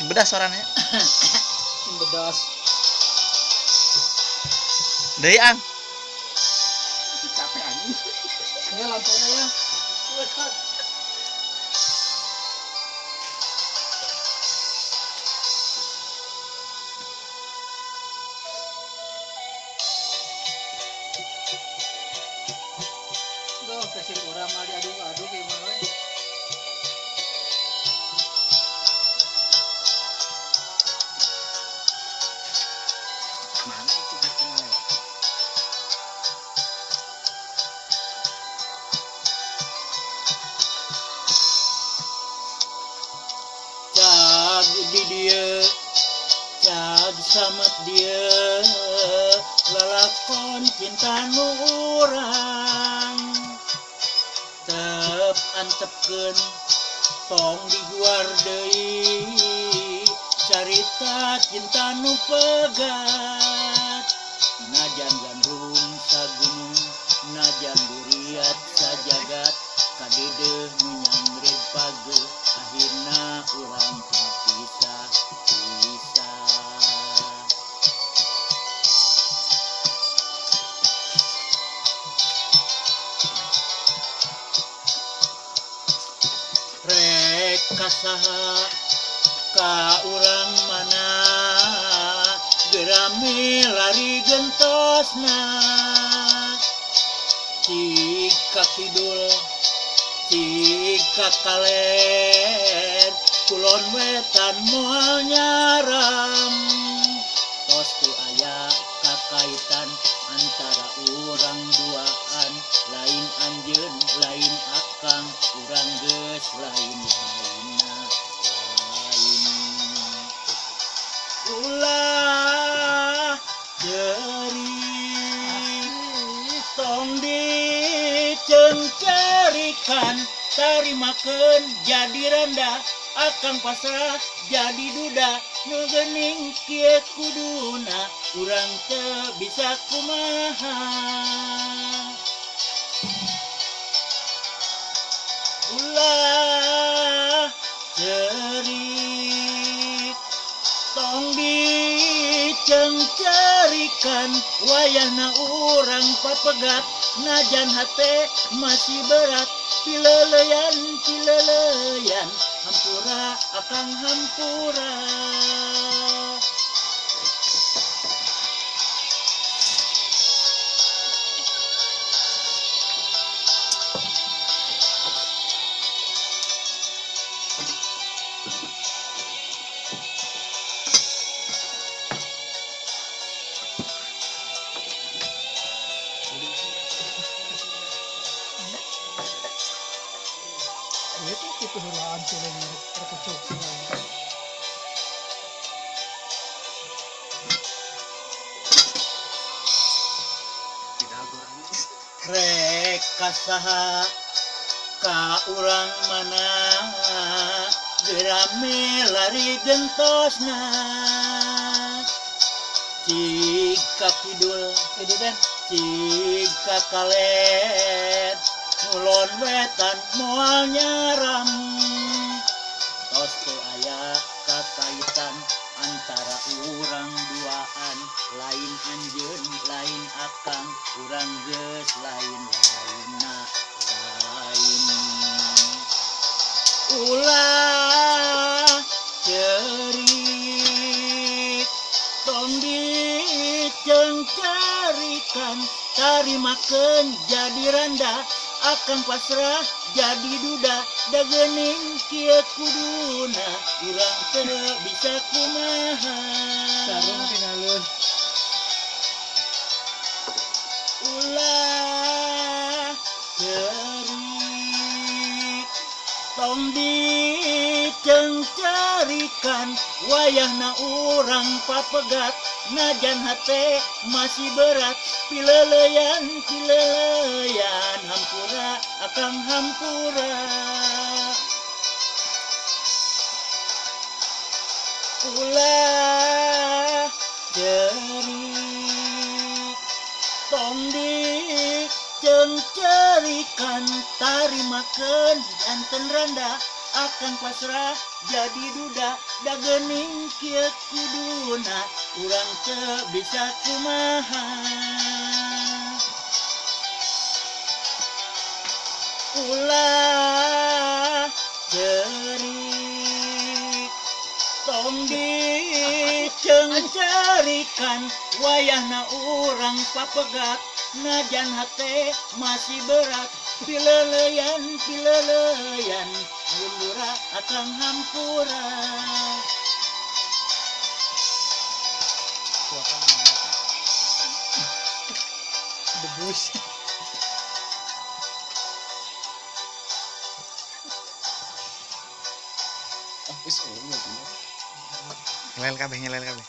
Sing bedas suaranya. Sing bedas. Deui ang. Capek anjing. Ini lampunya ya. Duh, kasih orang mah diaduk-aduk gimana? Mana itu tengah lewat? Cag di dia, cag samet dia, lalakon cinta nu urang. Tep antepkeun tong diguar deui, carita cinta nu pegat. Najan gandrung sagunung, najan duriat sajagat, kadedeuh nu nyangred pageuh, akhirna urang kapisah pisah. Rek kasaha ka urang mana, gerame lari gentosna. Cik ka kidul, cik ka kaler, kulon wetan moal nyaram. Tos teu aya kakaitan antara urang duaan, lain anjeun lain akang, urang geus lain lainna lain. Ulah ceurik tong dicengcerikan, tarimakeun jadi randa, akang pasrah jadi duda. Nu geuning kieu kuduna, urang teu bisa kumaha. Ulah ceurik tong dicengcerikan, wayahna urang papegat, najan hate masih berat. Pileleyan pileleyan, hampura akang hampura. Itu hulaan suling terkucuk suling. Rek kasaha ka urang mana, gerame lari gentosna. Cik ka kidul, cik ka kaler, ngulon wetan moal nyaram. Tos teu aya kakaitan antara urang duaan, lain anjeun lain akang, urang geus lain lainna lain. Ulah ceurik tong dicengcerikan, tarimakeun jadi randa, akang pasrah jadi duda. Da geuning kieu kuduna, urang teu bisa kumaha. Sarung tingalun. Ulah ceurik tong dicengcerikan, wayahna urang papegat, najan hate masih berat. Pileleyan pileleyan, hampura akang hampura. Ulah ceurik tong dicengcerikan, tarimakeun janten randa, Akang pasrah jadi duda da geuning kieu kuduna urang teu bisa kumaha. Ulah cerik tong dicengcerikan wayahna urang papegat najan hate masih berat pileleyan pileleyan hampura akang hampura. Debus. Ngelel kabeh, ngelel kabeh.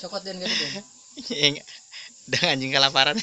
Cokot den gede den. Dah anjing kelaparan.